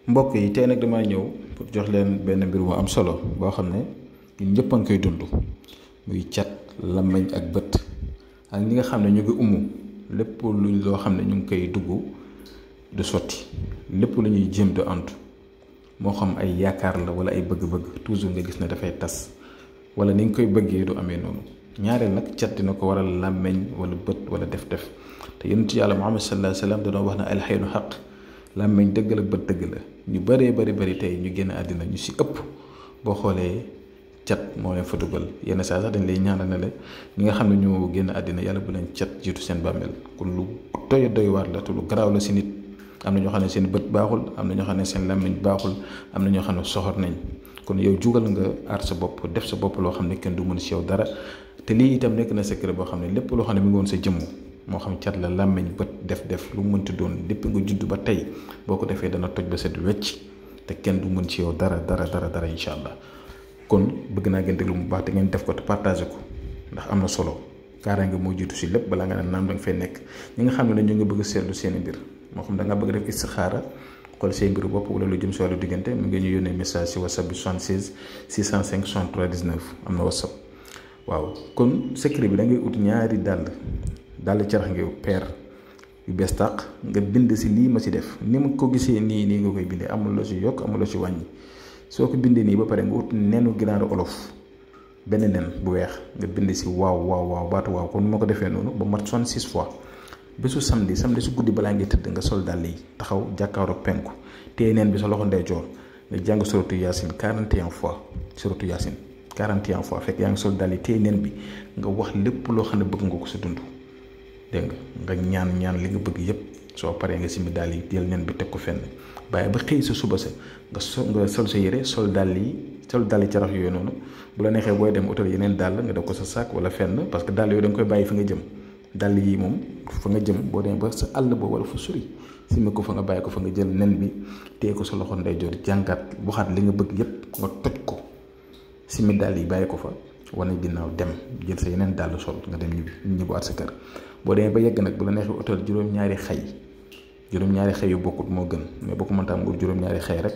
mbokk yi tey nag damaa ñëw pour jox leen benn mbir bu am solo boo xam ne ñun ñëpp a ngi koy dund muy cat làmmiñ ak bët ak ñi nga xam ne ñu ngi lépp luñ loo xam ne ñu ngi koy dugg du sotti lépp lu ñuy jéem de antu moo xam ay yaakaar la wala ay bëgg-bëgg toujours nga gis ne dafay tas wala ni nga koy bëggee du amee noonu ñaareel nag cat dina ko waral làmmiñ wala bët wala def-def te yonent yàlla Muhammad sallallahu alayhi wa sallam dañoo wax ne alxaynu xaq làmmiñ dëgg la bët dëgg la ñu bëree bëri tey ñu génn àddina ñu si ëpp boo xoolee cat moo leen fa dugal yenn saa sax dañ lay ñaanal ne la ñi nga xam ne ñoo génn àddina yàlla bu leen cat jiitu seen bàmmeel kon lu doy waar la te lu garaaw la si nit am na ñoo xam ne seen bët baaxul am na ñoo xam ne seen làmmiñ baaxul am na ñoo xam ne soxor nañ kon yow jugal nga aar sa bopp def sa bopp loo xam ne kenn du mën si yow dara te lii itam nekk na secret boo xam ne lépp loo xam ne mi ngi woon sa jëmm moo xam cat la làmmiñ bët def lu mu mënti doon lépp nga judd ba tey boo ko defee dana toj ba set wecc te kenn du mën ci yow dara incha allah kon bëgg naa ngeen déglu mu baax te ngeen def ko te partagé ko ndax am na solo kaaraange moo jiitu si lépp balaa nga ne naam da nga fay nekk ñi nga xam ne ñu ngi bëgg a seetlu seen i mbir moo xam da nga bëgg def istixaara xool say mbiru bopp wala lu jëm si wàllu diggante mu ngi ñu yónnee message si whatsapp bi 76 605 63 19 am na whatsapp waaw kon secret bi da ngay ut ñaari dàll carax nga peer yu bees tàq nga bind si lii ma si def ni ma ko gisee nii nga koy bindee amul la si yokk amul la si wàññi soo ko bindee nii ba pare nga ut nenu ginaaru olof benn nen bu weex nga bind si waaw baatu waaw kon moo ko defee noonu ba mat 66 fois bésu samedi su guddi balaa ngay tëdd nga sol dàll yi taxaw jàkkaaroog penku téye neen bi sa loxo ndeyjoor nga jàng suratu yaasin 41 fois suratu yaasin 41 fois fekk yaa ngi sol dàll yi téye neen bi nga wax lépp loo xam ne bëgg nga ko sa dund dégg nga ñaan li nga bëgg yépp soo paree nga simi dàll yi jël nen bi teg ko fenn bàyyi ba xëy sa suba sa nga sol sa yére sol dàll yi carax yooyu noonu bu la neexee booy dem utal yeneen dàll nga def ko sa sac wala fenn parce que dàll yooyu da nga koy bàyyi fi nga jëm dàll yi moom fa nga jëm boo demee ba sa àll ba wala fa sori simi ko fa nga bàyyi ko fa nga jël nen bi téye ko sa loxo ndeyjoor jàngat waxaat li nga bëgg yépp nga toj ko simi dàll yi bàyyi ko fa wane ginnaaw dem jël sa yeneen dàll sol nga dem ñibbuwaat sa kër boo demee ba yegg nag bu la neexee utal juróom-ñaari xay yu bokkut moo gën mais boo ko mënta am nga juróom-ñaari xay rek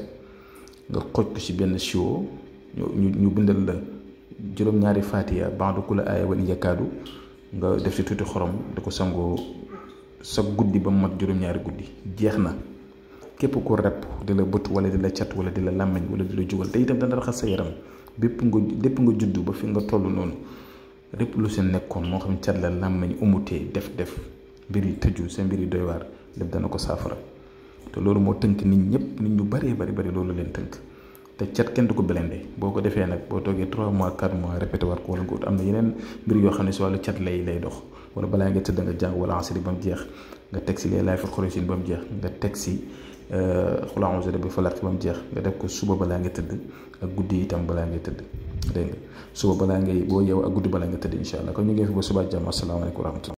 nga xoj ko ci benn siwo ñu bindal la juróom-ñaari fatiha ba'da kulli aaya wa in yakaadu nga def ci tuuti xorom da ko sangoo sa guddi ba mu mat juróom-ñaari guddi jeex na képp ku repp di la bët wala di la cat wala di la làmmiñ wala di la jugal te itam dana raxas sa yaram lépp nga judd ba fi nga toll noonu lépp lu seen nekkoon moo xam cat la làmmiñ umutee def mbir yi tëju sa mbir yi doy waar lépp dana ko saafara te loolu moo tënk nit ñu bari loolu leen tënk te cat kenn du ko belende boo ko defee nag boo toogee 3 mois 4 mois répété war ko wala nga ut am na yeneen mbir yoo xam ne si wàllu cat lay dox wala balaa nga tëdd nga jàng wala asri ba mu jeex nga teg si les laay fa xorosin ba mu jeex nga teg si xul a'uuzu bi falaq ba mu jeex nga def ko suba balaa nga tëdd ak guddi itam balaa ngay tëdd dégg nga suba balaa ngay boo yeew ak guddi balaa nga tëdd incha allah kon ñu ngi fi ba suba jàmm asalaamaaleykum wa rahmatulah